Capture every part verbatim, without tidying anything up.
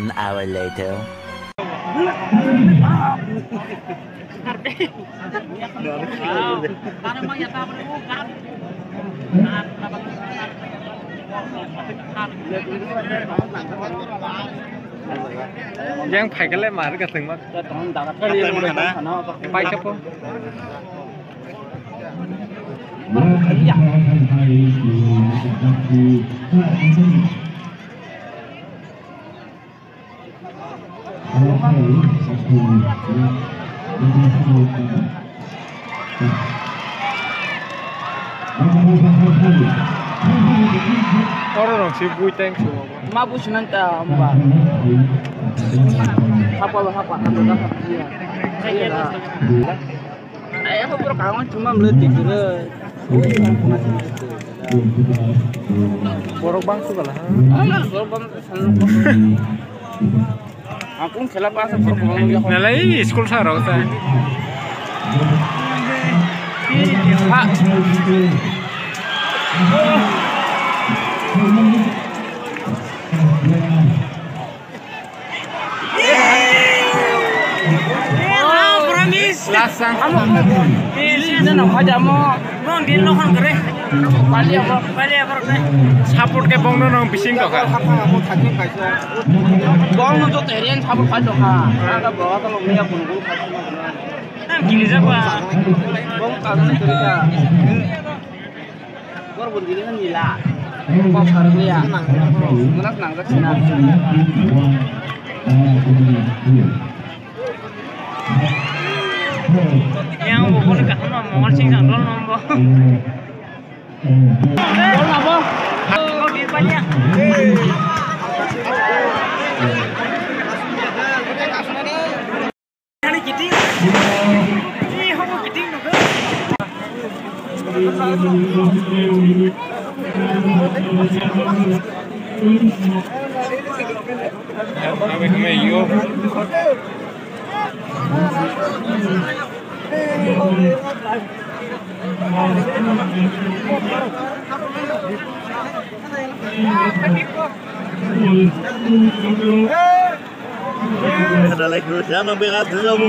An hour later. Yang phaikale mar ka thwngma. Paisa po. Oro rong si bui tang si. Ma bui sinan ta hamba. Hapa lo hapa, hapa lo hapa. Ai, ako pura kawan cuma melihat gitu loh. Borok bang suka lah. Alah, borok bang. Aku khela pas aku. Nalai school sa rok sa. Ha. Last chance. Amo. Ini na hajamo. Bong din lo kan kere. Bali apa? Bali apa kere? Support ke bong no nong bising to ka. Bong no to terian support ka to ka. Ada bawa to lo mia kun kun ka. Gini siapa? Bong ka na terian. Bor bun gini kan nila. Kok harus ya. Munas nang kat sini. Yang bubur kaham mau ngol sing sang dol nombo. Dol nombo. Kau di banyak. Ada lagi, siapa yang berat, siapa?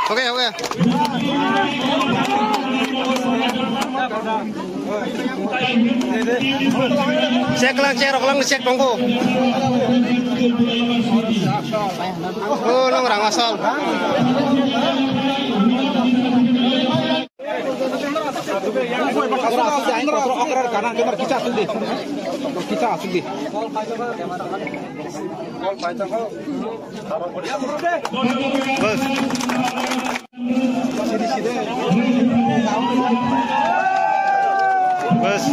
Okay, okay. Check lang, check rok lang, check tongkho. Oh, nong rang asal. Bas.